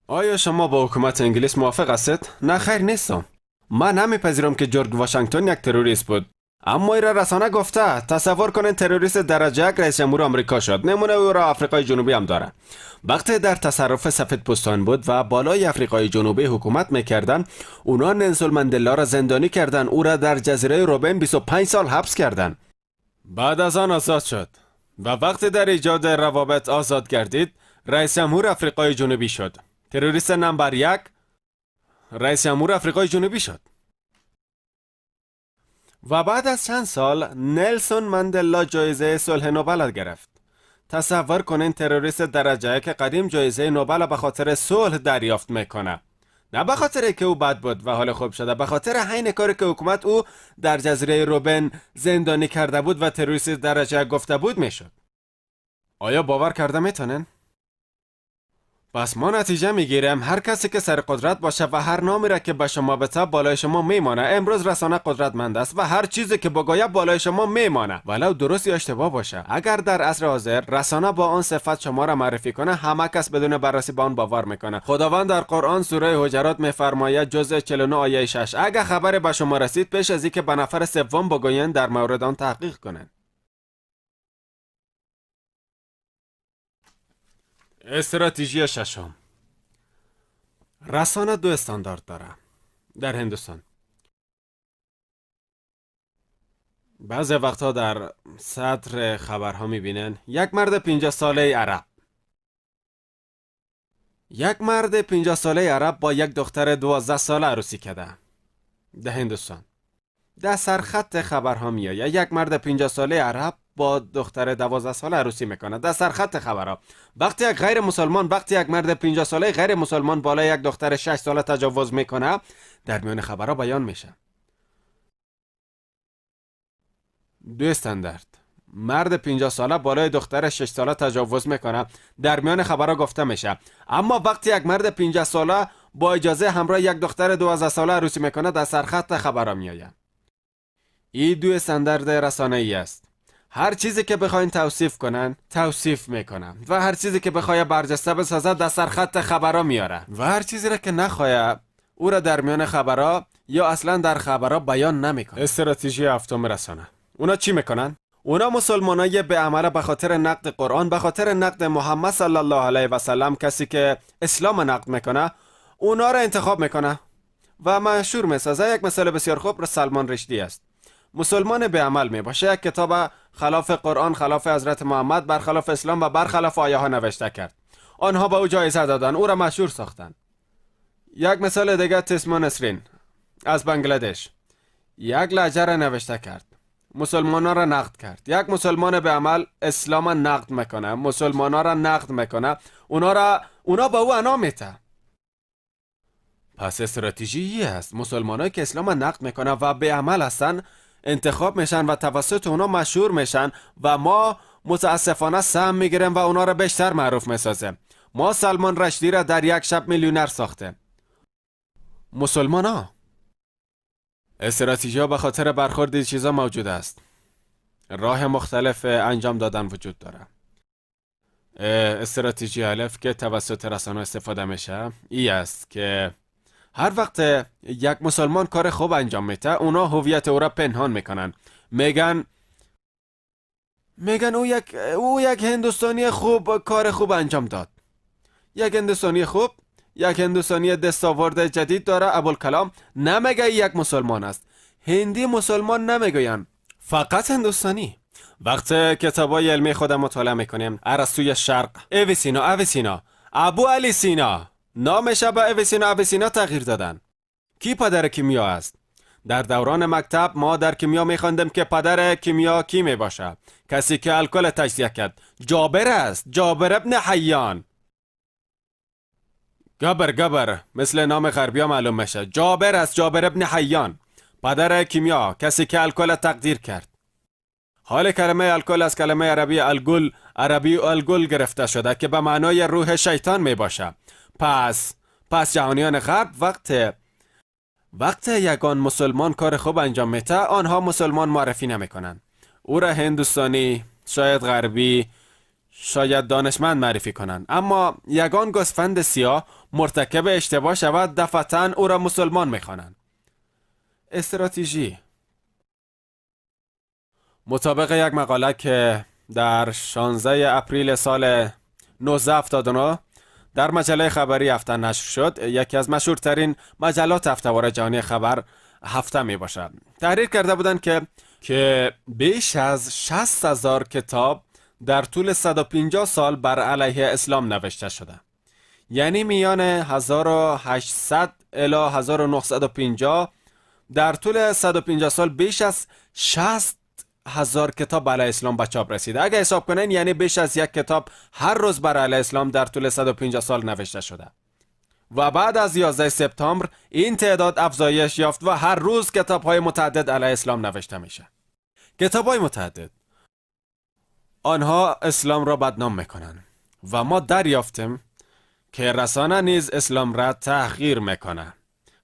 آیا شما با حکومت انگلیس موافق هستید؟ نه خیر نیستم. من نمیپذیرم که جورج واشنگتن یک تروریست بود. اما ایرا رسانه گفته. تصور کنین تروریست درجه یک رئیس جمهور آمریکا شد. نمونه او را آفریقای جنوبی هم داره. وقتی در تصرف سفید پوستان بود و بالای آفریقای جنوبی حکومت میکردن، اونا نلسون ماندلا را زندانی کردن، او را در جزیره روبن 25 سال حبس کردن. بعد از آن آزاد شد و وقتی در ایجاد روابط آزاد گردید، رئیس جمهور آفریقای جنوبی شد. تروریست نمبر 1 رئیس جمهور آفریقای جنوبی شد. و بعد از چند سال نلسون ماندلا جایزه صلح نوبل گرفت. تصور کنین تروریست درجه یک قدیم جایزه نوبل به خاطر صلح دریافت میکنه. نه به خاطر که او بد بود و حال خوب شده، به خاطر حین کاری که حکومت او در جزیره روبن زندانی کرده بود و تروریست درجه یک گفته بود میشد. آیا باور کرده میتونن؟ پس ما نتیجه میگیریم هر کسی که سر قدرت باشه و هر نامی را که به شما بته بالای شما میمانه. امروز رسانه قدرتمند است و هر چیزی که بگوید بالای شما میمانه، ولو درست یا اشتباه باشه. اگر در عصر حاضر رسانه با آن صفت شما را معرفی کنه، همه کس بدون بررسی به آن باور میکنه. خداوند در قرآن سوره حجرات میفرماید جزء 49 آیه 6: اگر خبر به شما رسید، پیش از اینکه به نفر سوم بگویند در مورد آن تحقیق کنند. استراتژی ششم: رسانه دو استاندارد داره. در هندوستان بعضی وقتها در صدر خبرها میبینن یک مرد 50 ساله عرب، یک مرد 50 ساله عرب با یک دختر 12 ساله عروسی کرده. در هندوستان در سرخط خبرها میآید یک مرد 50 ساله عرب با دختر 12 ساله عروسی میکنه. در سرخط خبرها وقتی یک غیر مسلمان، وقتی یک مرد 50 ساله غیر مسلمان بالای یک دختر 6 ساله تجاوز میکنه، در میان خبرها بیان میشه. دو استاندارد. مرد 50 ساله بالای دختر 6 ساله تجاوز میکنه، در میان خبرها گفته میشه. اما وقتی یک مرد 50 ساله با اجازه همراه یک دختر 12 ساله عروسی میکنه، در سرخط خبرها میآید. این دو استاندارد رسانه‌ای است. هر چیزی که بخواین توصیف کنن توصیف میکنن و هر چیزی که بخوای برجسته بسازد در سرخط خبرها میاره و هر چیزی را که نخواه او را در میان خبرها یا اصلا در خبرها بیان نمیکنه. استراتژی هفتم رسانه: اونا چی میکنن؟ اونا مسلمانای به عمل به خاطر نقد قرآن، به خاطر نقد محمد صلی الله علیه و سلم، کسی که اسلام نقد میکنه، اونا را انتخاب میکنه و مشهور میسازه. یک مثال بسیار خوب سلمان رشدی است. مسلمان به عمل می باشه. یک کتاب خلاف قرآن، خلاف حضرت محمد، برخلاف اسلام و برخلاف آیه ها نوشته کرد. آنها به او جایزه دادن، او را مشهور ساختند. یک مثال دیگه تسما نسرین از بنگلادش. یک لهجه را نوشته کرد، مسلمان را نقد کرد. یک مسلمان به عمل اسلام نقد میکنه، مسلمان را نقد میکنه، اونا به او انعام میته. پس استراتژی است. مسلمانایی که اسلام نقد میکنه و به عمل هستن انتخاب میشن و توسط اونا مشهور میشن و ما متاسفانه سهم میگیریم و اونا را بیشتر معروف میسازیم. ما سلمان رشدی را در یک شب میلیونر ساختیم. مسلمان ها. استراتژی به خاطر برخورد چیزا موجود است. راه مختلف انجام دادن وجود داره. استراتژی الف که توسط رسانه استفاده میشه ای است که هر وقت یک مسلمان کار خوب انجام میده، اونا هویت او را پنهان میکنن. میگن او یک هندوستانی خوب کار خوب انجام داد. یک هندوستانی خوب، یک هندوستانی دستاورد جدید داره، ابوالکلام. نمیگه یک مسلمان است. هندی مسلمان نمیگوین، فقط هندوستانی. وقت کتابای علمی خودم مطالعه میکنیم، ارسطوی شرق، اویسینا، اویسینا، ابو علی سینا، نامش به اویسینا اویسینا تغییر دادن. کی پدر کیمیا است؟ در دوران مکتب ما در کیمیا میخواندیم که پدر کیمیا کی می باشه؟ کسی که الکل تجزیه کرد. جابر است، جابر ابن حیان. گبر گبر مثل نام غربیا معلوم میشه. جابر است، جابر ابن حیان، پدر کیمیا، کسی که الکل تقدیر کرد. حال کلمه الکل از کلمه عربی الگل، عربی الگل گرفته شده که به معنای روح شیطان می باشه. پس جهانیان غرب وقت یگان مسلمان کار خوب انجام میده، آنها مسلمان معرفی نمیکنن، او را هندوستانی شاید غربی، شاید دانشمند معرفی کنند. اما یگان گوسفند سیاه مرتکب اشتباه شود، دفعتاً او را مسلمان میخوانند. استراتژی. مطابق یک مقاله که در 16 اپریل سال 1979 در مجله خبری هفته نشر شد، یکی از مشهورترین مجلات هفته‌وار جهانی خبر هفته می باشد، تحریر کرده بودند که بیش از 60,000 کتاب در طول 150 سال بر علیه اسلام نوشته شده. یعنی میان 1800 الی 1950 در طول 150 سال بیش از 60,000 کتاب علیه اسلام به چاپ رسیده. اگه حساب کنین یعنی بیش از یک کتاب هر روز بر علیه اسلام در طول 150 سال نوشته شده. و بعد از 11 سپتامبر این تعداد افزایش یافت و هر روز کتاب‌های متعدد علیه اسلام نوشته میشه. کتاب‌های متعدد. آنها اسلام را بدنام میکنن و ما دریافتیم که رسانه نیز اسلام را تحقیر میکنه.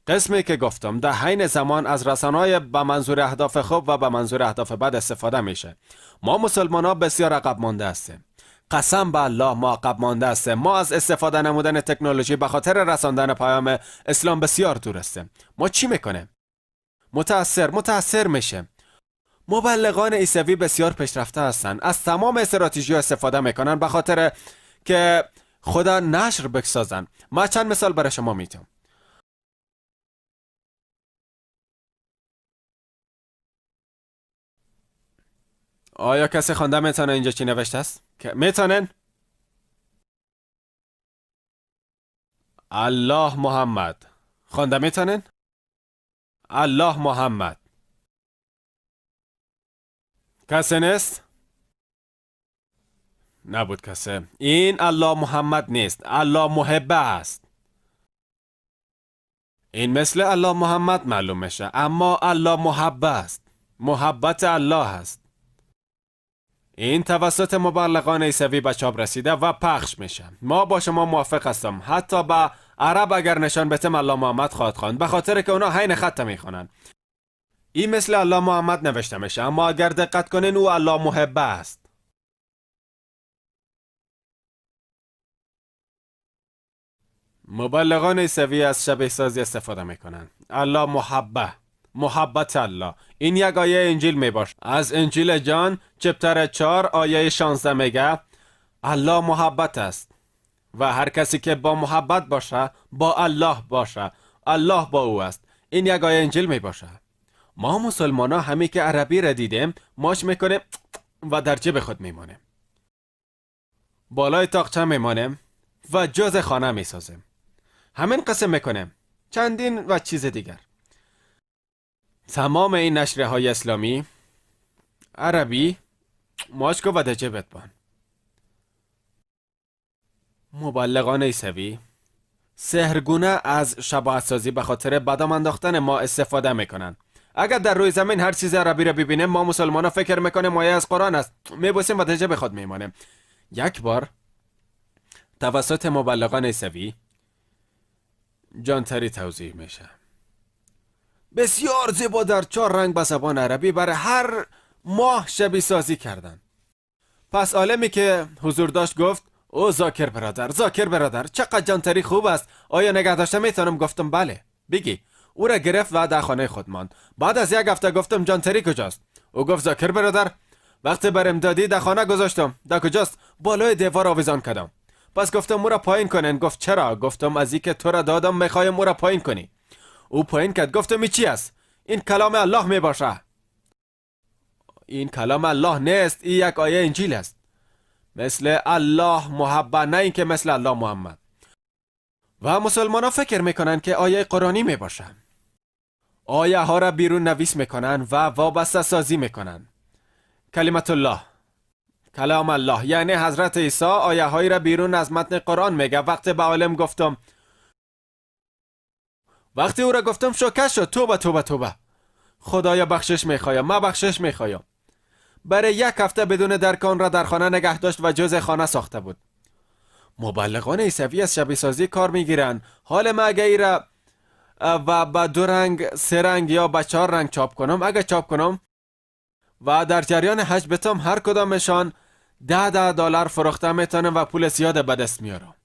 قسمی که گفتم در حین زمان از رسانه‌های به منظور اهداف خوب و به منظور اهداف بد استفاده میشه. ما مسلمان ها بسیار عقب مانده هستیم. قسم به الله ما عقب مانده هستیم. ما از استفاده نمودن تکنولوژی به خاطر رساندن پیام اسلام بسیار دور هستیم. ما چی میکنیم؟ متأثر میشه. مبلغان عیسوی بسیار پیشرفته هستند. از تمام استراتژی استفاده میکنن به خاطر که خدا نشر بسازن. ما چند مثال برای شما میتونم. آیا کسی خوانده میتونه اینجا چی نوشته است؟ میتونن؟ الله محمد. خوانده میتونن؟ الله محمد. کسی نیست؟ نبود کسی. این الله محمد نیست، الله محبه است. این مثل الله محمد معلوم میشه، اما الله محبه است. محبت الله است. این توسط مبلغان عیسوی به چاپ رسیده و پخش میشه. ما با شما موافق هستم. حتی به عرب اگر نشان بتم الله محمد خواهد خواند، به خاطر که اونا حین خط میخوانند. این مثل الله محمد نوشته میشه، اما اگر دقت کنین او الله محبه است. مبلغان عیسوی از شبیه سازی استفاده میکنن. الله محبه، محبت الله. این یک آیه انجیل میباشه. از انجیل جان چپتر 4 آیه 16 میگه الله محبت است و هر کسی که با محبت باشه با الله باشه، الله با او است. این یک آیه انجیل میباشه. ما مسلمان ها همی که عربی را دیدیم ماش میکنیم و در جیب خود میمانیم، بالای تاقچه میمانیم و جز خانه میسازیم. همین قسم میکنیم، چندین و چیز دیگر. تمام این نشریه های اسلامی عربی ماش کو و در جیبت بان. مبلغان عیسوی سحرگونه از شباهت سازی به خاطر بدام انداختن ما استفاده میکنن. اگر در روی زمین هر چیز عربی را ببینیم ما مسلمان ها فکر میکنیم مایه از قرآن است، میبوسیم و در جیب خود میمانیم. یک بار توسط مبلغان عیسوی جانتری توضیح میشه، بسیار زیبا در 4 رنگ به زبان عربی برای هر ماه شبیه سازی کردن. پس عالمی که حضور داشت گفت او ذاکر برادر، ذاکر برادر چقدر جانتری خوب است، آیا نگه داشته میتونم؟ گفتم بله بگی. او را گرفت و در خانه خود ماند. بعد از یک هفته گفتم جانتری کجاست؟ او گفت ذاکر برادر وقتی برم دادی در خانه گذاشتم. در کجاست؟ بالای دیوار آویزان کردم. پس گفتم او را پایین کنن. گفت چرا؟ گفتم از اینکه تو را دادم میخوایم او را پایین کنی. او پایین کرد. گفتم این چی است؟ این کلام الله می باشه. این کلام الله نیست، این یک آیه انجیل است. مثل الله محبه، نه اینکه مثل الله محمد. و مسلمان ها فکر میکنن که آیه قرآنی می باشه. آیه ها را بیرون نویس میکنن و وابسته سازی میکنن. کلمت الله، کلام الله، یعنی حضرت عیسی آیه هایی را بیرون از متن قرآن میگه. وقتی به عالم گفتم، وقتی او را گفتم شوکه شد. توبه توبه توبه، خدایا بخشش میخوایم، ما بخشش میخوایم. برای یک هفته بدون درک آن را در خانه نگه داشت و جز خانه ساخته بود. مبلغان عیسوی از شبیه سازی کار میگیرند. حال ما اگه ای را و به 2 رنگ، 3 رنگ یا به 4 رنگ چاپ کنم، اگه چاپ کنم و در جریان 8 بتم هر کدامشان 10 10 دلار فروخته میتونم و پول زیاد به دست میارم.